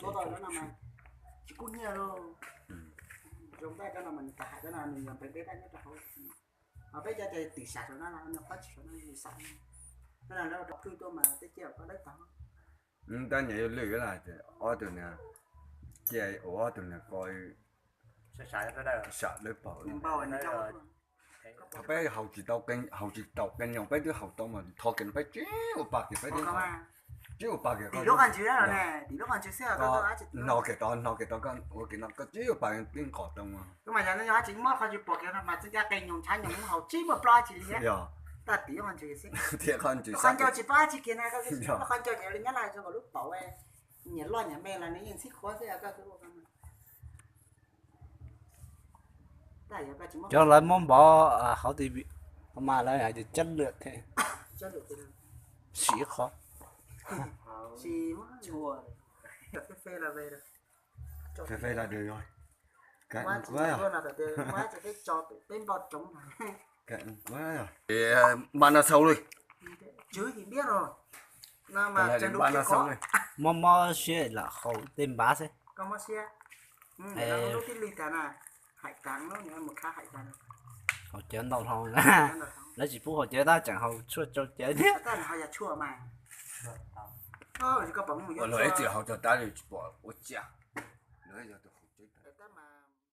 Tuaj tau cov no mas tsis kub hnyiab lauj. Zoo taj cov no mas nws tag hais cov no nws yog peb peb taj nyob rau hauv. Ho peb cov ces twm sam saum no los nws qhov tsis saum no nws sam. Cov no lawv rau khwj tuaj mas tej cia koj dawb tag. Tab nyias yuav lwj ib las ces ob tug niag, cia ua ob tug niag ko sam dawb paug. Thaum peb haus tsis tau, haus tsis tau qee nyoo peb twb haus tau mas thov kiag no peb tsis ua pa kiag peb twb, tsis ua pa kiag tim lub qhov ntswg, tim lub qhov ntswg xwb, no kiag tod no kiag tod koj ua kiag no koj tsis ua pa twb nqos tau mas. Koj mas yog no yog tsis muab qhov ntswg pom kiag no mas txij cab qee nyoo tshav nyoo muab haus tsis muaj plaub tsis li. Yog. Taj tim lub qhov ntswg xwb. Thiab qhov ntswg qhov ncauj tsis pab tsis kiag na, qhov ncauj ces li nyab laj zoo nkaus lub paum, nyias loj nyias me los nws yeej ntxhib qhuav xwb koj. Cov lawv muab npov hauv ti vi mas lawv hais tias chất lượng thiab, siv qhov, Phê phê là được rồi. Npaj no xaus li. Mob mob siab lam haus tej npav xwb. Haus cawv ntau dhau, lawv tsis pub haus cawv tab tseem haus tshuaj tsau cawv thiab. Luag ib txwm haus txog tab tsis pom ua cas, luag yog tus